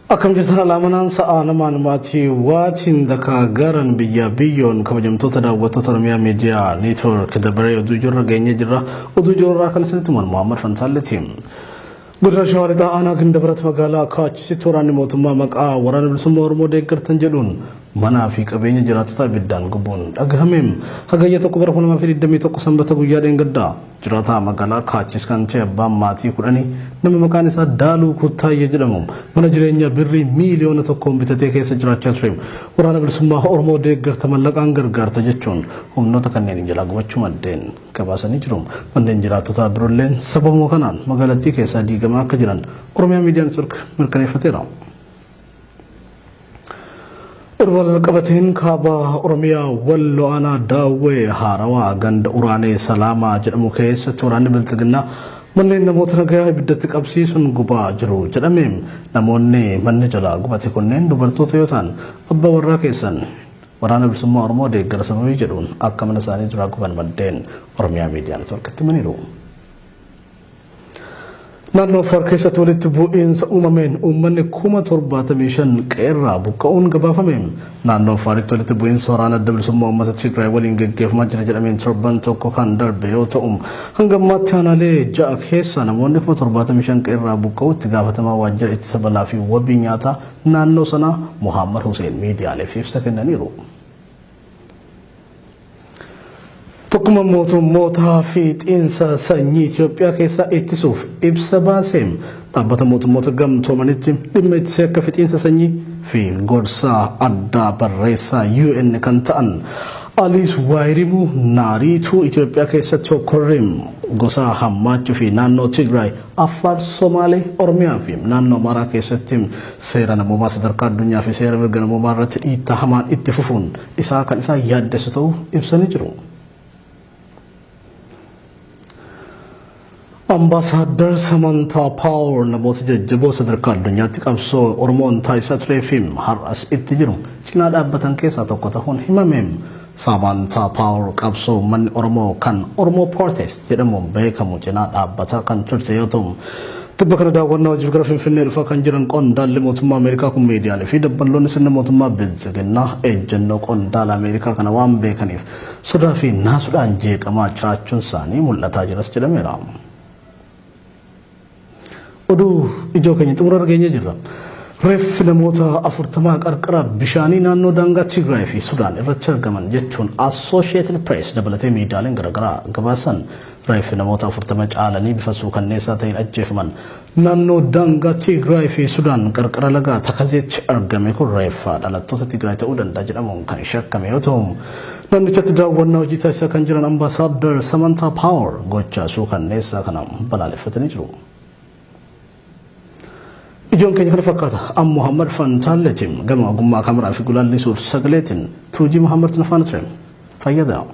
Akkam jirtan alaamanaan sa'aa namaan maatii waatiin dakaa garan biyya biyyoon kabajamtoota daawwattoota Oromiyaa Miidiyaa Neetwoork dabaree oduu ijoorra geenyee jirra. Oduu ijoorraa kan isinitti himan Muhammad Fantaalleeti. Godina Shawaa Lixaa Aanaa Gindabarat magaalaa Kaachisitti waraanni mootummaa maqaa waraana bilisummaa Oromoo deeggartan jedhuun manaa fi qabeenya jiraattotaa ibiddaan gubuun dhagahame. Hagayya 1 bara 2021 Sanbata guyyaa dheengaddaa Jiraataa magaalaa Kaachis kan ta'e abbaan maatii kudhanii nama maqaan isaa Daaluu Kuttaayyee jedhamu mana jireenyaa birrii miiliyoona tokkoon bitatee keessa jiraachaa ture. Waraana Bilisummaa Oromoo deeggarta mallaqaan gargaarta jechuun humnoota kanneen jalaa gubachuu maddeen gabaasanii jiru. Manneen jiraattotaa biroolleen sababuma kanaan magaalattii keessaa diigamaa akka jiran Oromiyaa Miidiyaa Network mirkaneeffateera. Wal qabateen kaaba Oromiyaa Walloo aanaa Daawwee Haarawaa ganda Uraanee Salaamaa jedhamu keessatti waraanni Bilxiginnaa manneen namoota nagayaa ibiddatti qabsiisuun gubaa jiru jedhame. Namoonni manni jalaa gubate kunneen dubartoota yoo ta'an abbaa warraa keessan waraana bilisummaa Oromoo deeggara sababii jedhuun akka mana isaanii duraa guban maddeen Oromiyaa Miidiyaa Networkitti himaniiru. Naannoo Affaar keessatti walitti bu'iinsa uumameen uummanni 75,000 qe'eerraa buqqa'uun gabaafame. Naannoo Affaaritti walitti bu'iinsa waraana adda bilisummaa uummata Tigraay waliin geggeeffamaa jira jedhameen torban tokko kan darbe yoo ta'u, hanga ammaatti aanaalee ja'a keessaa namoonni 75,000 qe'eerraa buqqa'uu itti gaafatamaa waajjira ittisa balaa fi wabii nyaataa naannoo sanaa Mohaammad Huseen miidiyaaleef ibsa kennaniiru. Tokkummaan mootummootaa fiixiinsa sanyii Itoophiyaa keessaa ittisuuf ibsa baase. Dhaabbata mootummoota gamtoomanitti dhimma ittisee akka fixiinsa sanyii fi gorsaa addaa barreessaa UN kan ta'an Aliis Waayirimu Naariituu Itoophiyaa keessatti hokkorri gosaa hammaachuu fi naannoo Tigraay Affaar, Somaalee, Oromiyaa fi naannoo Amaaraa keessatti seera namoomaa sadarkaa addunyaa fi seera mirga namoomaa irratti dhiittaa hamaan itti fufuun isaa kan isaan yaaddessu ta'uu ibsanii jiru. Ambaasaaddar Samantaa Paawar namoota jajjaboo sadarkaa addunyaatti qabsoo Oromoon taasisaa turee fi har'as itti jiru cinaa dhaabbatan keessaa tokko ta'uun himame. Saamantaa Paawar qabsoo uummanni Oromoo kan Oromoo Protest jedhamuun beekamu cinaa dhaabbataa kan turte yoo ta'u, tibba kana daawwannaa hojiif gara Finfinnee dhufaa kan jiran qondaalli mootummaa Ameerikaa kun miidiyaalee fi dabballoonni sirna mootummaa Biltsiginnaa ejjennoo qondaala Ameerikaa kana waan beekaniif sodaa fi naasuudhaan jeeqamaa jiraachuun isaanii mul'ataa jiras jedhameera. Oduu ijoo keenya xumura irra geenyee jirra. Reeffi namoota afurtamaa qarqara bishaanii naannoo daangaa Tigraay fi Sudaan irratti argaman jechuun Associated Press dabalatee miidiyaaleen garaagaraa gabaasan. Reeffi namoota 40 caalanii bifa suukanneessaa ta'een ajjeefaman naannoo daangaa Tigraay fi Sudaan qarqara laga Takazeetti argame kun reeffa dhalattoota Tigraay ta'uu danda'a jedhamuun kan shakkame yoo ta'u, naannichatti daawwannaa hojii taasisaa kan jiran Ambaasaadder Samantaa Paawar gocha suukanneessaa kana balaaleffatanii jiru. Ijoon keenya kana fakkaata. An Muhammad Fantaalleetiin gama ogummaa kaameraa fi gulaallii suur sagaleetiin Tuujii Muhammad na faana ture. Fayyada.